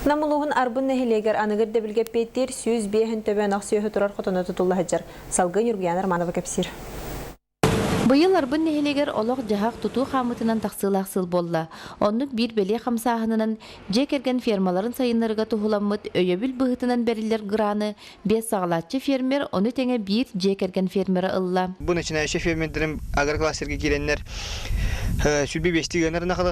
Нам улууһун Арбын нэһилиэгэр аныгы ирдэбилгэ эппиэттиир 105 төбө ынах сүөһү турар хотоно тутулла сылдьар. Салгыы Ньургуйаана Романова кэпсиир. Быйыл Арбын нэһилиэгэр олох-дьаһах тутуу хаамыытынан тахсыылаах сыл буолла. Оннук биир бэлиэ хамсааһынынан дьиэ кэргэн фермаларын сайыннарыыга туһуламмыт өйөбүл быһыытынан бэриллэр граны биэс саҕалааччы фермер, ону тэҥэ биир дьиэ кэргэн фермера ылла. Бу начинающий фермердэрим агрокластерга киирэннэр сүрбэ биэстии ыанар ынах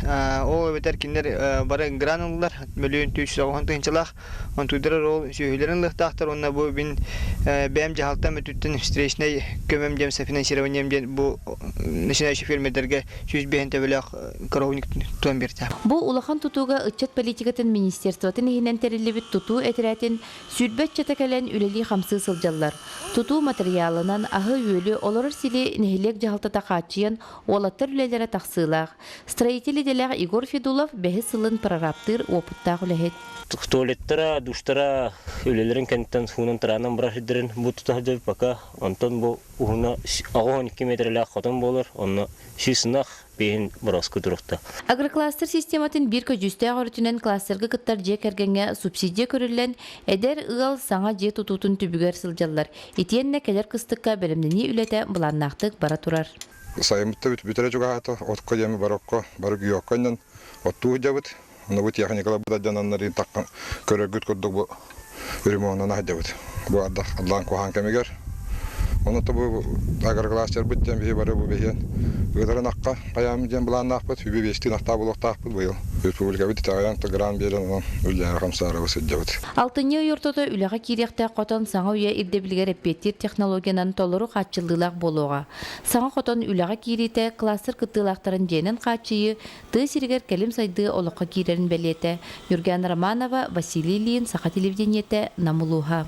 Ол эбэтэр кинилэр бары гран ыллылар, мөлүйүөн 390 тыһыынчалаах. Онтуйдарар ол сүөһүлэрин ылыахтаахтар уонна бу мин бэйэм дьаһалтам өттүттэн встречнай көмөм диэн софинансированием диэн бу начинающий фермердэргэ 105 төбөлөөх коровник тутан биэртэ. Бу улахан тутууга ыччат политикатын министерствотын иһинэн тэриллибит тутуу этэрээтин 20 ыччата кэлэн үлэлии-хамсыы сылдьаллар. Тутуу матырыйаалынан аһы-үөлү, олорор сири нэһилиэк дьаһалтата хааччыйан уолаттар үлэлэрэ тахсыылаах. Строитель идэлээх Егор Федулов бэһис сылын прорабтыыр уопуттаах үлэһит. Туалеттара, душтара үлэлэрин кэнниттэн суунан-тараанан барар сирдэрин бу тута сылдьабыт пока. Онтон бу уһуна 82 метрэлээх хотон буолар, онно 100 ынах биэһин борооску турукта. Агрокластер систематын биир көдьүүстээх өрүтүнэн кластерга кыттар дьиэ кэргэҥҥэ субсидия көрүллэн, эдэр ыал саҥа дьиэ тутуутун түбүгэр сылдьаллар. Итиэннэ кэлэр кыстыкка бэлэмнэнии үлэтэ былааннаахтык бара турар. Сайыммыт да бүтэрэ чугаһаата, отко диэми барокко, бары гүйүөккэ анньан оттуу сылдьабыт. Ону бу техникаларбыт алдьананнар таххан көрөргүт курдук бу ремоннан сылдьабыт. Бу ардах аллаан куһаан кэмигэр. Ону то бу агрокластербыт диэн биһи бары бу биһиэн ыытарын акка хайаам диэн былааннаахпыт, үбү биэстии нахтаа булуохтаахпыт быйыл. Республикабыт итэҕэйэн грант биэрэн онон үллэһэ хамсаарабы сылдьабыт. Алтынньы ый ортото үлэҕэ киириэхтээх хотон саҥа үйэ ирдэбилигэр эппиэттиир технологиянан толору хааччыллыылаах буолуоҕа. Саҥа хотон үлэҕэ киириитэ кластер кыттыылаахтарын дьиэнэн хааччыйыы тыа сиригэр кэлим сайдыы олоххо киирэрин бэлиэтэ Юргиана Романова, Василий Ильин, Саха телевидениетэ, Нам улууһа.